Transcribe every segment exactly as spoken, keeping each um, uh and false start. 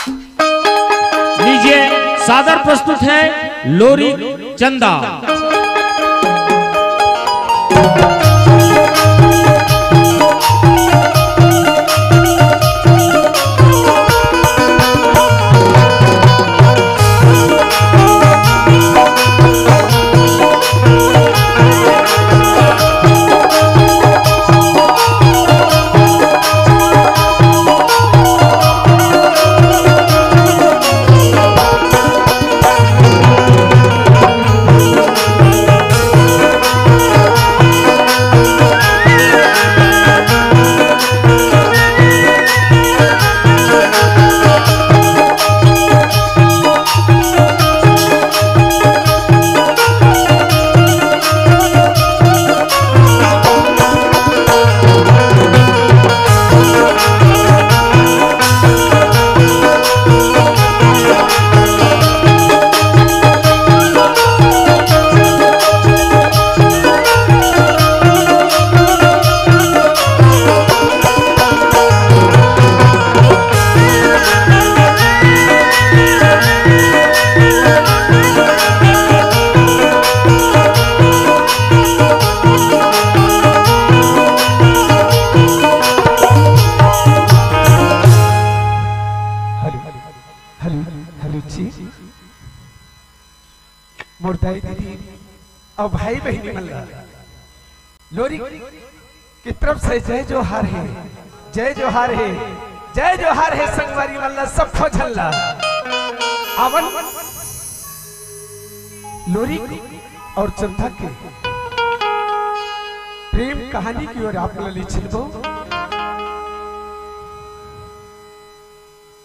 लीजिए, सादर प्रस्तुत है लोरिक चंदा। हेलो, हेलो, हेलो जी। मोर दाई दीदी अउ भाई बहिनी मन ला लोरिक के तरफ से जय जोहार हे, जय जोहार हे, जय जोहार हे। संगवारी मन ला, सब झन ला। आवन लोरिक अउ चंदा के प्रेम कहानी के ओर आप ला ले चलबो।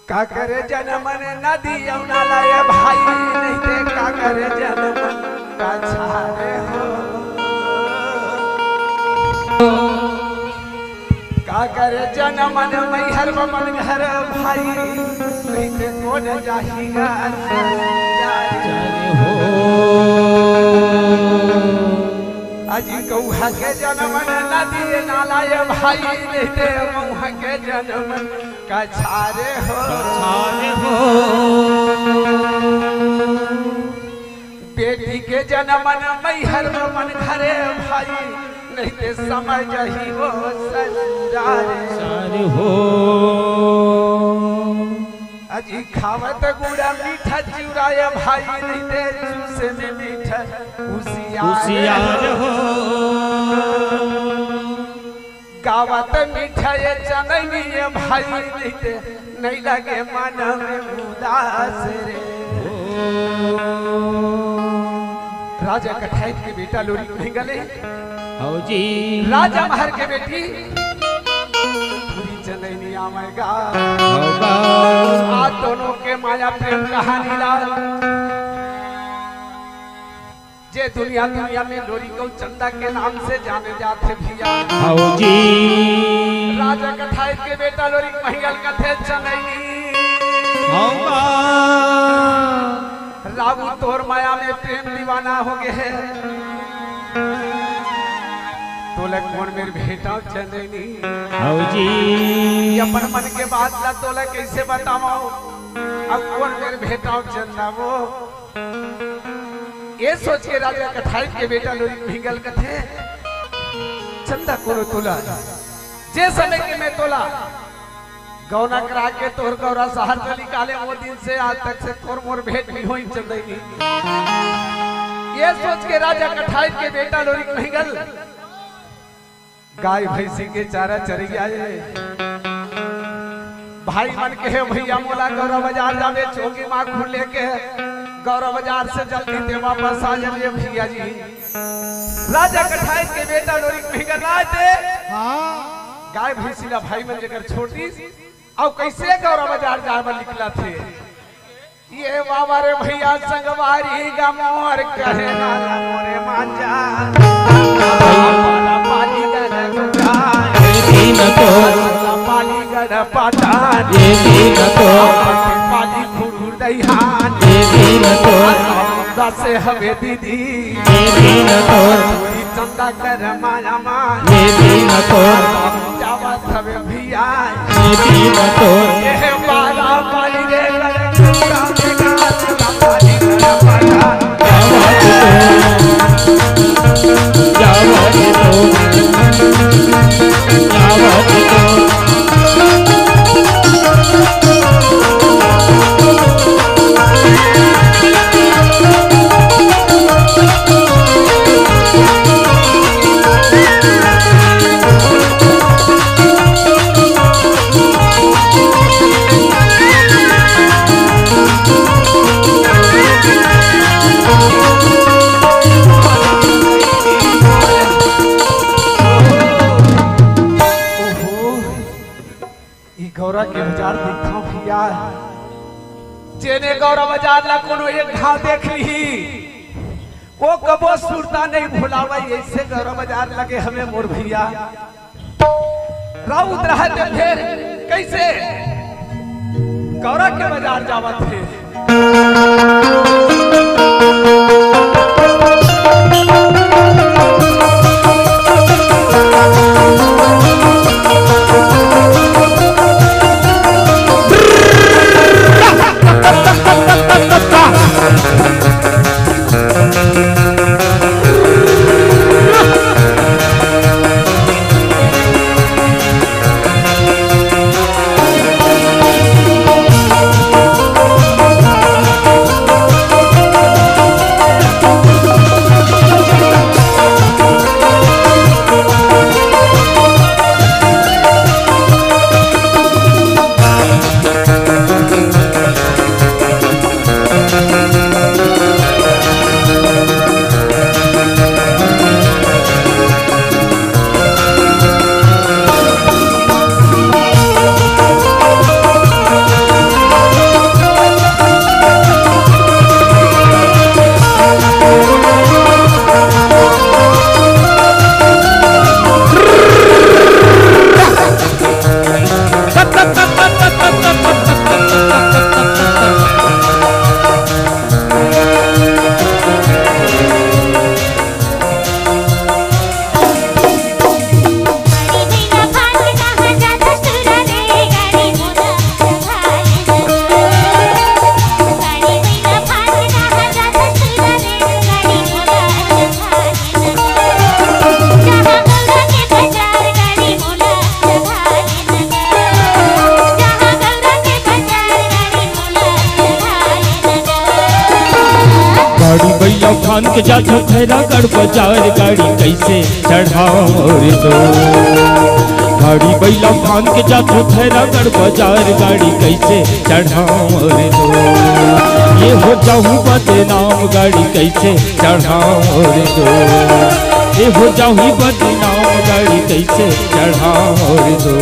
काकर जनमन नदी अउ नाला ए भाई, नहीं ते काकर जनमन कछारे हो। काकर जनमन मैहर बमन घर भाई, नहीं ते कोन जाही गा ससुरारे हो। अजी गौहा के जनमन नदी नाला ए भाई, नहीं ते मौहा के जनमन कछारे हो। कछारे हो। बेटी के जनमन मैहर बमन घरे भाई, नहीं ते समय जाही वो ससुरारे। सारे हो। अजी खावत गुड़ा मीठा चिउरा ए भाई, नहीं ते चूसे में मीठा कुसियार कुसियार हो। हो। गावत मीठा ए चनैनी ए भाई, नहीं ते नहीं लगे मन में उदास रे। राजा कठाइत के बेटा लोरिक महिंगल ए। हौ जी। राजा महर के बेटी पूरी चनैनी आवेगा। होगा। आज दोनों के माया प्रेम कहानी ला जे दुनिया दुनिया में लोरिक अउ चंदा के नाम से जाने जाथे भैया। हौ जी। राजा कठाइत के बेटा लोरिक महिंगल कथे चनैनी। होगा। राबू तोर माया में प्रेम दीवाना हो गे हे। तोला कोन मेर भेंटाव चनैनी। हौ जी। ये अपन मन के बात ला तोला कैसे बतावव? अब कोन मेर भेंटाव चंदा वो? ये सोच के राजा कठाइत के बेटा लोरिक महिंगल कथे, चंदा कोनो तोला, जे समय के मैं तोला गौना करा के तोर गौरा शहर ले निकाले, वो दिन से आज तक से तोर मोर भेंट नहीं होई चंदैनी। ये सोच के राजा कठाइत के बेटा लोरिक महिंगल गाय भैंसी के चारा चरइया ए। भाई मन कहे भैया मोला गौरा बाजार जाबे, चोंगी माखुर लेके गौरा बाजार से जल्दी ते वापस आ जाबे भैया जी। राजा कठाइत के बेटा लोरिक महिंगल राज दे। हाँ। गाय भैंसी ला भाई मन जेकर छोड़ दिस, अउ कैसे गौरा बाजार जाए बर निकलथे। ये बाबा रे भैया संगवारी गा मोर कहे ना मोरे मांजा। पाला पाली गन गुंजा। ये दीन तो। पाला पाली गन पाटान। ये दीन तो। पाली खुरुर दहियान। ये दीन तो। दस हवे दीदी। ये दीन तो। चंदा कर माया मान। ये दीन तो। जावत हवे भैया। ये दीन तो। ये बाला पाली रे गौरा के बाजार दिखाओ भैया। जेने गौरा बाजार ला कोनो एक घाव देख ली, वो कबो सुरता नहीं भुलावे। ऐसे गौरा बाजार लगे हमें मोर भैया। राउत रहे ते फेर कैसे गौरा के बाजार जावत हे। गाड़ी बइला फान के जाथो खैरागढ़ बाजार, गाड़ी कैसे चढ़ाओ रे दो। गाड़ी बइला फान के जाथो खैरागढ़ बाजार, गाड़ी कैसे चढ़ाओ रे दो। ये हो जाऊं बदनाम, गाड़ी कैसे चढ़ाओ रे दो। ये हो जाऊं बदनाम, गाड़ी कैसे चढ़ाओ रे दो।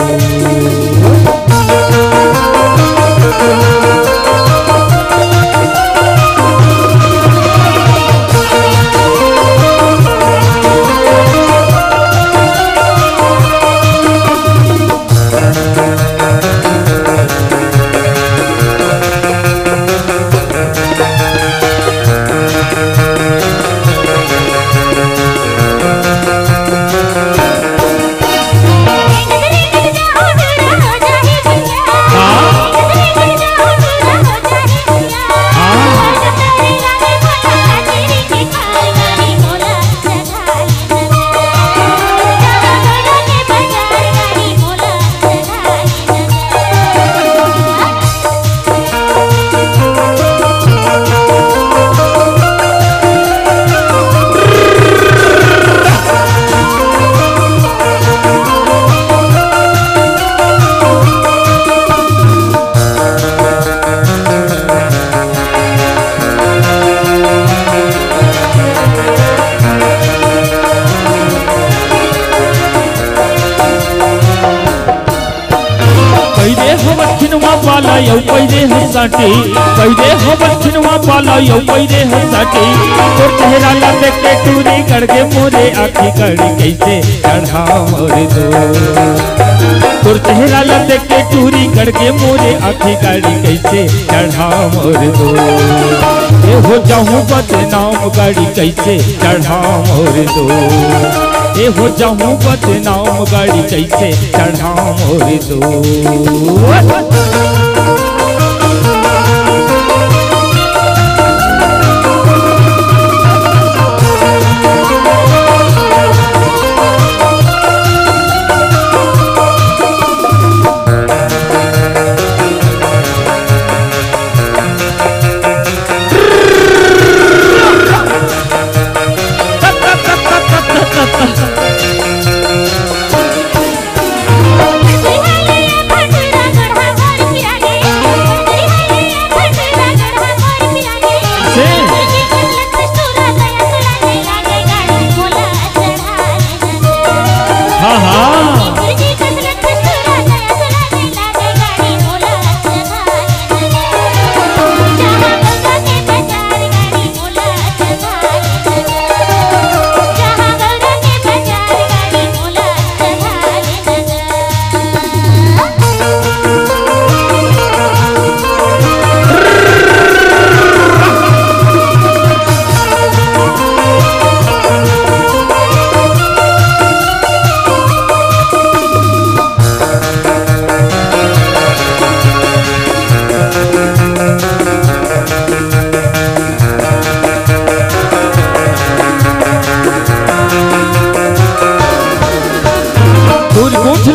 पहिले हमर खिनवा पाला यौ पहिले हसाटी, पहिले हमर खिनवा पाला यौ पहिले हसाटी। तोर चेहरा ला देख के टूरी गड़ गे मोरे आँखी, गाड़ी कैसे चढ़ाओ रे दो। तोर चेहरा ला देख के टूरी गड़ गे मोरे आँखी, गाड़ी कैसे चढ़ाओ रे दो। ये हो जाऊं बदनाम, गाड़ी कैसे चढ़ाओ रे दो। ये हो जाऊं बदनाम, गाड़ी कैसे चढ़ाओ रे दो।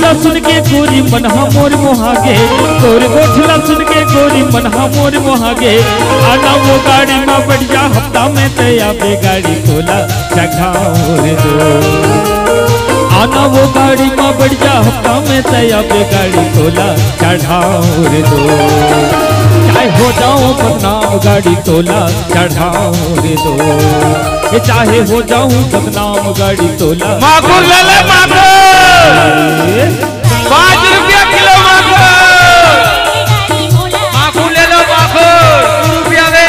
ला सुन के गोरी मन हा मोर मोहा गे, तोर गोठ ला सुन के गोरी मन हा मोर मोहा गे। आना वो गाड़ी मा बढ़िया हफ्ता में तैया बे गाड़ी तोला चढ़ाओ रे दो। आना वो गाड़ी मा बढ़िया हफ्ता में तैया बे गाड़ी तोला चढ़ाओ रे दो। चाहे हो जाओ बदनाम गाड़ी तोला चढ़ाओ रे दो। ए चाहे हो जाऊं बदनाम गाड़ी तोला। माखुर ले ले माखुर। ए? पाँच रुपया किलो माखुर। माखुर ले लो माखुर। दो रुपया में।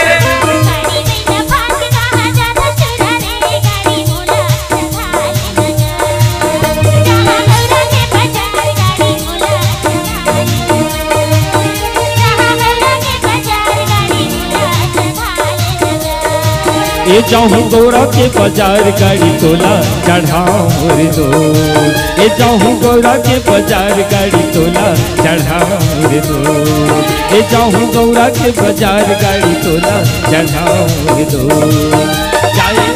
ए जाहूँ गौरा के बाजार गाड़ी तोला चढ़ाओ रे दो। ए जाहूँ गौरा के बाजार गाड़ी तोला चढ़ाओ रे दो। ए जाहूँ गौरा के बाजार गाड़ी तोला चढ़ाओ रे दो। जाए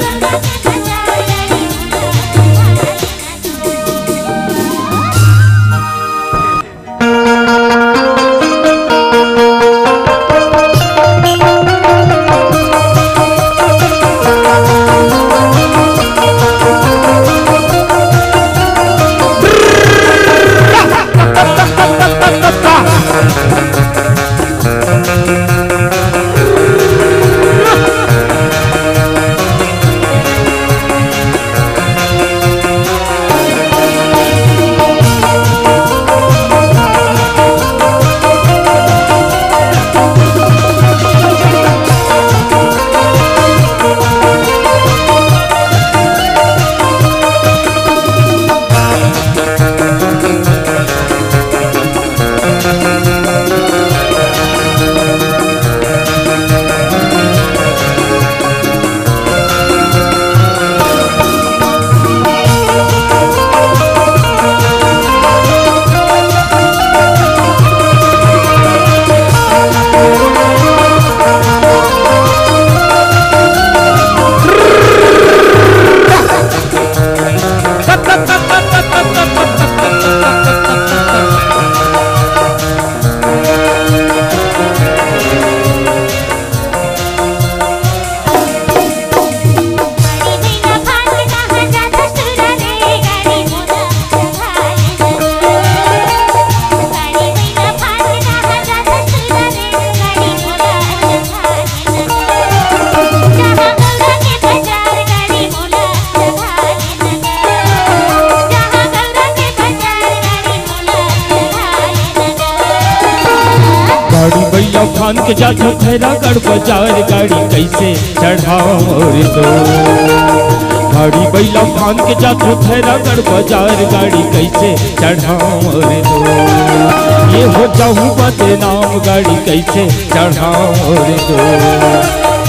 गाड़ी भैया फान के जाथो खैरागढ़ बाजार, गाड़ी कैसे चढ़ाओ रे दो। गाड़ी भैया फान के जाथो खैरागढ़ बाजार, गाड़ी कैसे चढ़ाओ रे दो। ए हो जाहूँ बदनाम, गाड़ी कैसे चढ़ाओ रे दो।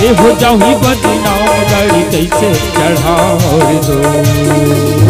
ए हो जाहूँ बदनाम, गाड़ी कैसे चढ़ाओ रे दो।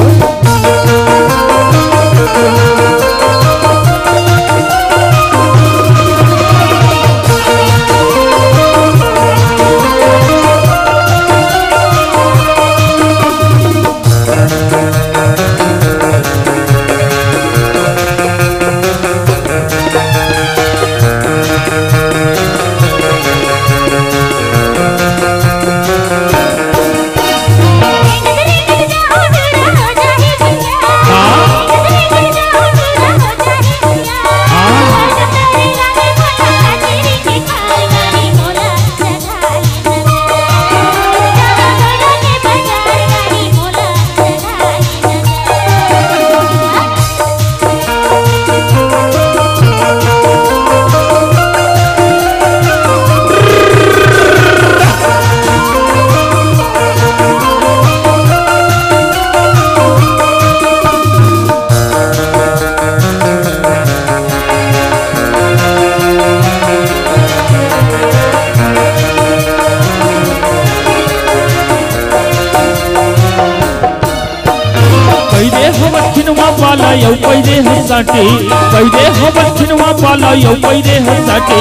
अउ पैरे ह साटी, पैरे हवस छिनवा पाला अउ पैरे ह साटी।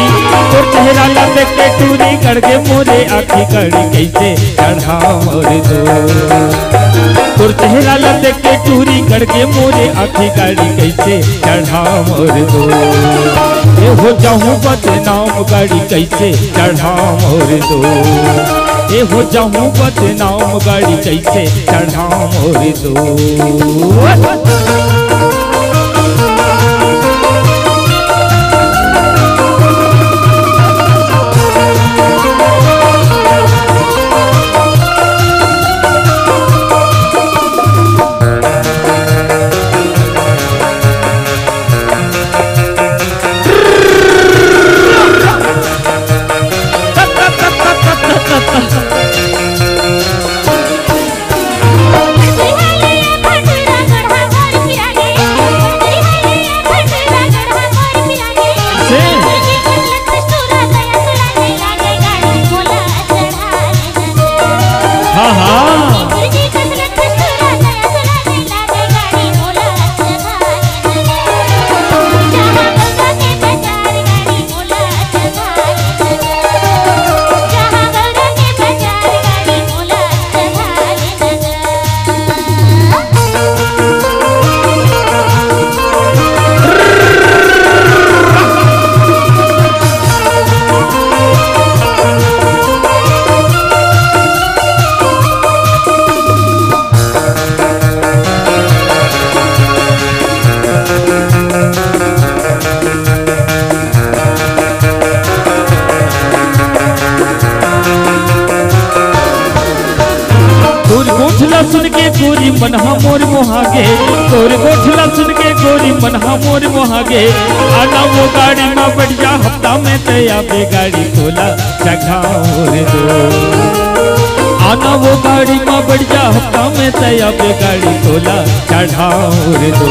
तोर चेहरा ला देख के टूरी गड़ गे मोरे आँखी गड़ी कइसे चढ़ा मोर दो। तोर चेहरा ला देख के टूरी गड़ गे मोरे आँखी गड़ी कइसे चढ़ा मोर दो। ए हो जाहूँ बदनाम गड़ी कइसे चढ़ा मोर दो। ए हो जाहूँ बदनाम गड़ी कइसे चढ़ा मोर दो। हाँ, हाँ। तोर गोठ ला सुन के गोरी मन हा मोर मोहा गे, तोर गोठ ला सुन के गोरी मन हा मोर मोहा गे। आना वो गाड़ी मा बढ़िया हफ्ता में तैया बेगाड़ी तोला चढ़ाओ रे दो। आना वो गाड़ी मा बढ़िया हफ्ता में तैया बेगाड़ी तोला चढ़ाओ रे दो।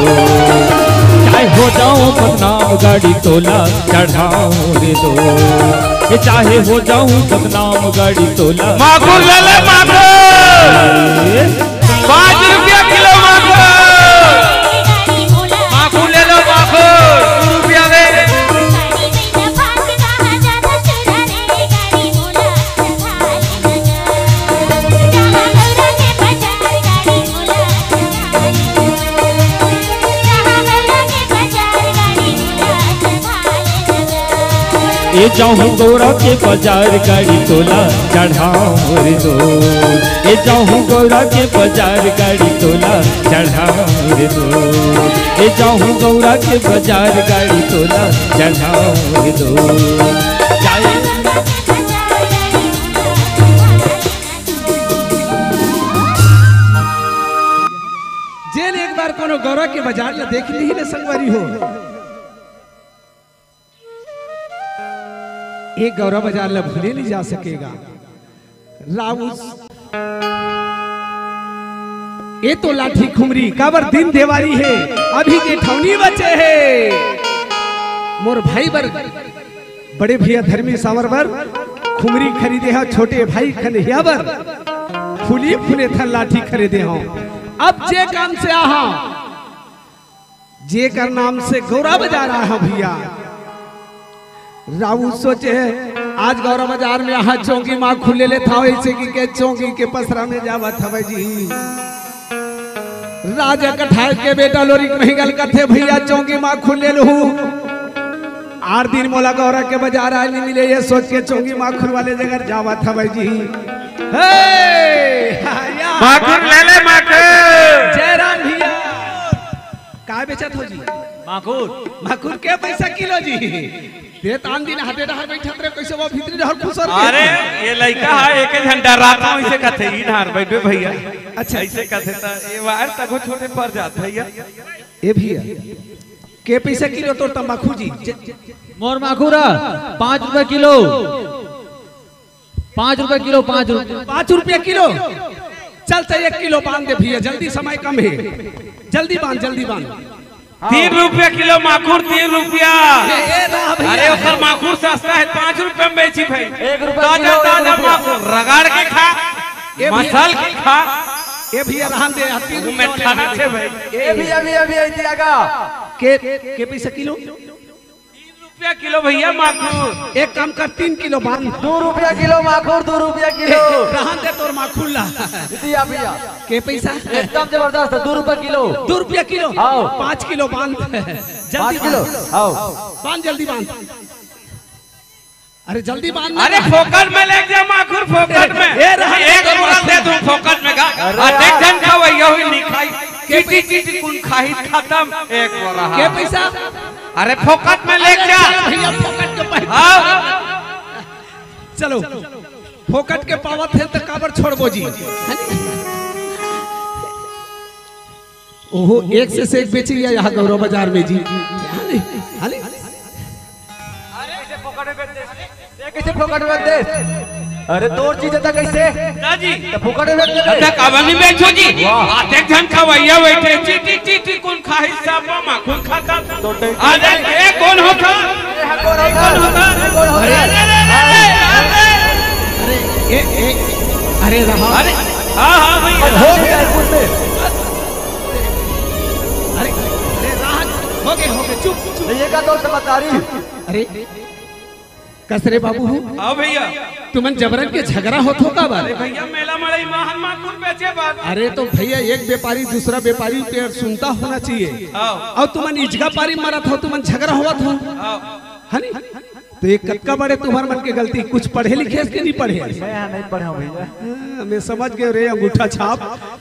चाहे हो जाओ बदनाम गाड़ी तोला चढ़ाओ रे दो। ये चाहे हो जाऊं बदनाम गाड़ी तोला। मागुर ले ले मागुर। ए? पाँच रुपया किलो मागुर। मागुर ले लो मागुर। दो रुपया में। ए जाहूँ गौरा के बाजार गाड़ी तोला चढ़ाओ रे दो। ए जाहूँ गौरा के बाजार गाड़ी तोला चढ़ाओ रे दो। ए जाहूँ गौरा के बाजार गाड़ी तोला चढ़ाओ रे दो। जाए जेन एक बार कोनो गौरा के बाजार ला देख ली ना संगवारी हो, एक गौरा बाजार ला भूले नहीं जा सकेगा। राउस, ए तो लाठी खुमरी, काबर दिन देवारी हे, अभी जेठौनी बचे हे। मोर भाई बर, बड़े भैया धर्मी सावर बर खुमरी खरीदे हा, छोटे भाई खनहिया बर फूली फूले थन लाठी खरीदे हा। अब जे काम से आहा, जेकर नाम से गौरा बाजार आहा भैया। राउस सोचे हे, आज गौरा बाजार में आहा चौकी माँ खुले ले था, ऐसे कि के चौकी के पसरा में जावत हवे जी। राजा कठार के बेटा लोरिक महिगल कथे भैया चौकी माँ खुले लहू। आठ दिन मोला गौरा के बाजार आए नहीं मिले, ये सोच के चौकी माँ खुलवाले जगह जावत हवे जी। हे, या। माकुर ले ले माकुर। जयराम भैया। काय बेचत हो जी? माकुर। माकुर के पैसा किलो जी? दे तान दिन हाथे डहर बैठत रहे, कैसे वो भीतरी डहर खुसर गए? अरे, ये लइका है, एक घंटा रात में इसे कथे, ई डहर बैठे भैया। अच्छा। ऐसे कथे त ये वायर तको छोटे पर जात भैया। ए भैया, के पैसा किलो तोर तंबाकू जी? मोर माखुरा पाँच रुपए किलो। पाँच रुपए किलो, पाँच रुपए। पाँच रुपया किलो। चल, चल, एक किलो बांध दे भैया, जल्दी समय कम है, जल्दी बांध, जल्दी बांध। तीन रुपया किलो माखुर, तीन रुपया। ए, ए, रहा भैया। अरे, ओकर माखुर सस्ता है, पाँच रुपया में बेची भाई। एक रुपया ताजा, किलो, एक ताजा रुपया। माखुर रगड़ के खा, ए भैया। मसल के खा। ए भैया, रहन दे, तीन रुपया वाले रहन दे। ए भैया, भैया, भैया, इधर आगा। के, के पैसा किलो? तीन रुपया किलो भैया माखुर। एक काम कर, तीन किलो बांध। दू रुपया किलो माखुर, दू रुपया किलो। ए, रहन दे तोर माखुर ला। दिया भैया। के पैसा? एकदम जबरदस्त, दू रुपया किलो। दू रुपया किलो? हाँ। पाँच किलो बांध। जल्दी पाँच किलो? बांध। हाँ। बांध, जल्दी बांध। अरे जल्दी बांध ना। अरे फोकट में लेके जा माखुर, फोकट में। ए, रहा, एक रुपया दे दूं फोकट में का? अरे आ देख यार। जन खावैया हुई नहीं खाई। चीटी चीटी कुन खाही खत्म। एक बोला के हाँ। पैसा? अरे फोकट में लेके अरे जा। चल भैया, फोकट के पैसा। हाँ। चलो, फोकट के पावत है तो काबर छोड़बो जी। ओहो, एक से, से एक बेची है यहाँ गौरव बाजार में जी। हाली, हाली। अरे कैसे फोकट में बेच दे? ये कैसे फोकट में बेच दे? अरे तोर चीज था कैसे? दाजी। तो फोकट में बेच दे। अच्छा, काबर नहीं बेचो जी? वाह। आते जन खावैया बैठे, चीटी, चीटी, कुन खाही सब माखुर खाता। तो टे- अरे, ये कौन होता? ये कौन होता? ये कौन होता? अरे, अरे, अरे, अरे, अरे, ए, ए, अरे रहा। अरे, हाँ, हाँ, भैया। हो गया, कुछ नहीं। अरे, अरे, राहत, हो गए, हो गए, चुप, चुप। ये का तोर समझदारी? अरे, कस रे बाबू हो? हाँ भैया। तुमन जबरन के झगड़ा होत हो का बार? अरे भैया, मेला मड़ई मा हन माखुर बेचे बर। अरे तो भैया, एक व्यापारी दूसरा व्यापारी के सुनता होना चाहिए। हाँ। अउ तुमन इजगा पारी मारत हो, तुमन झगड़ा होवत हो। हाँ। है नी? तो ये कतका बड़े तुम्हर मन के गलती, कुछ पढ़े लिखे के नहीं पढ़े? मैं यहाँ नहीं पढ़ा हूँ भैया। हाँ, मैं समझ गए रे, अंगूठा छाप,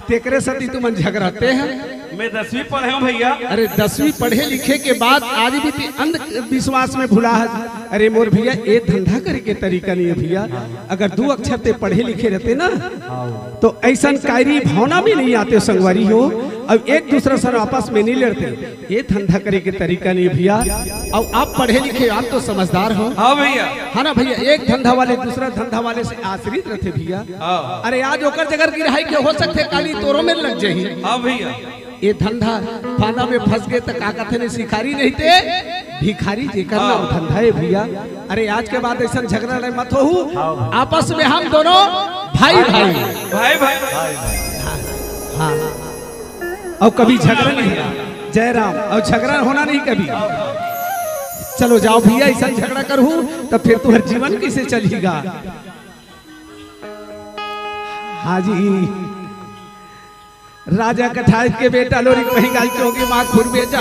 तेकरे सेती तुमन झगड़ाते हैं। मैं दसवीं पढ़े हूँ भैया। अरे दसवीं पढ़े लिखे के बाद आज भी ते अंधविश्वास में भुला है। अरे मोर भैया, ये धंधा करे के तरीका नहीं है भैया। अगर दू अक्षर ते पढ़े लिखे रहते ना, तो ऐसन कायरी भावना में नहीं आते संगवारी हो। अब एक दूसरा से आपस में नहीं लड़ते। ये धंधा करे के तरीका नहीं भैया। अब आप पढ़े लिखे, आप तो समझदार हो। हाँ भैया। है ना भैया, एक धंधा वाले दूसरा धंधा वाले से आश्रित रहते भैया। हाँ। अरे आज ओकर जगह गिरहाई के हो सकते काली तोरो में लग जाही। हाँ भैया। ये धंधा पाना में फंस गए तो का कहते ने, शिकारी नहीं ते भिखारी, जेकर नाम धंधा है भैया। अरे आज के बाद ऐसा झगड़ा नहीं मत हो, आपस में हम दोनों भाई भाई। भाई भाई। हाँ। और कभी झगड़ा नहीं है जयराम, और झगड़ा होना नहीं कभी। चलो जाओ भैया, ऐसा झगड़ा करहू तो फिर तुम्हारा जीवन कैसे चलेगा? हाँ जी, राजा कठायत के बेटा लोरिक महिगाल चौकी माखुर बेचा।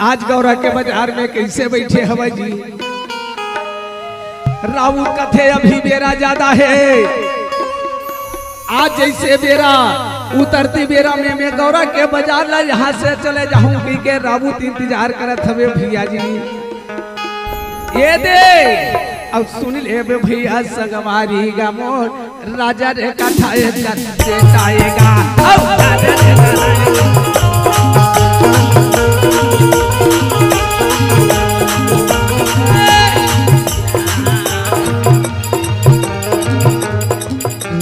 आज गौरा के बाजार में कैसे बैठे हवा जी? राउत कथे अभी बेरा ज्यादा है। आज जैसे बेरा उतरती बेरा में मैं गौरा के बाजार ला यहाँ से चले जाऊंगी के राउत इंतजार करत हवे भैया जी। ये दे, अब सुन ले बे भैया संगवारी गा मोर, राजा रे कथा एक से जाएगा। अब राजा रे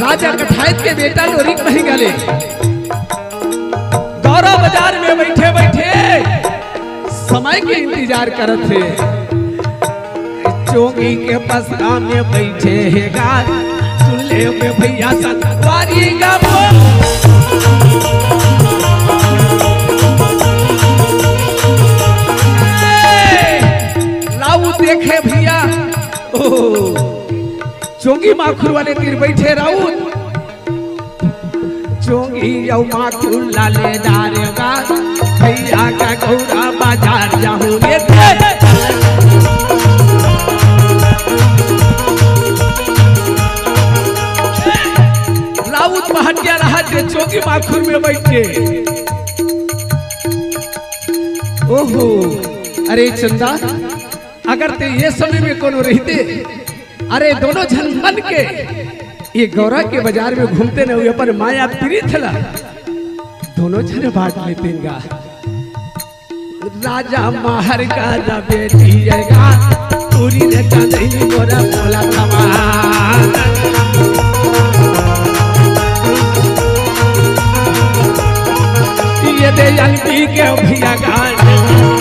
राजा कठायत के बेटा लोरिक महिगाले गौरा बाजार में बैठे बैठे समय के इंतजार करत हे। चोंगी के पसरा में बैठे हे गा, सुन ले बे भैया संगवारी गा मोर। राउत देखे भैया, ओ, चोंगी माखुर वाले तीर बैठे राउत। चोंगी अउ माखुर ला ले डारे गा, भैया का गौरा बाजार जाहूँ रे। राउत महटिया रहा जे चोंगी माखुर में बैठ के। ओहो, अरे चंदा, अगर ते ये समय में कोनो रहते, अरे दोनों झन मन के ये गौरा के बाजार में घूमते न हुए, अपन माया प्रीत ला दोनों झन बांट लेते गा। राजा महर का ना बेटी है गा, पूरी ने चांदनी मोरा बोला थमा। ये दे अलबी के भैया गाने।